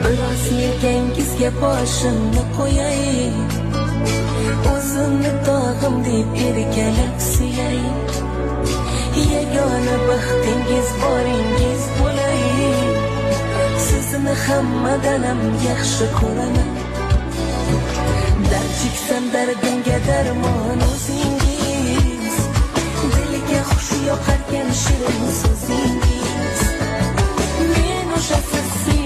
Biroz yelkangizga boshimni qo'yay, o'zimni tog'im deb erkalab suyay. Yagona baxtingiz boringiz bo'lay, sizni hammadanam yaxshi ko'raman. Dard cheksam dardimga darmon o'zingiz, dilga xush yoqarkan shirin so'zingiz. Men o'sha siz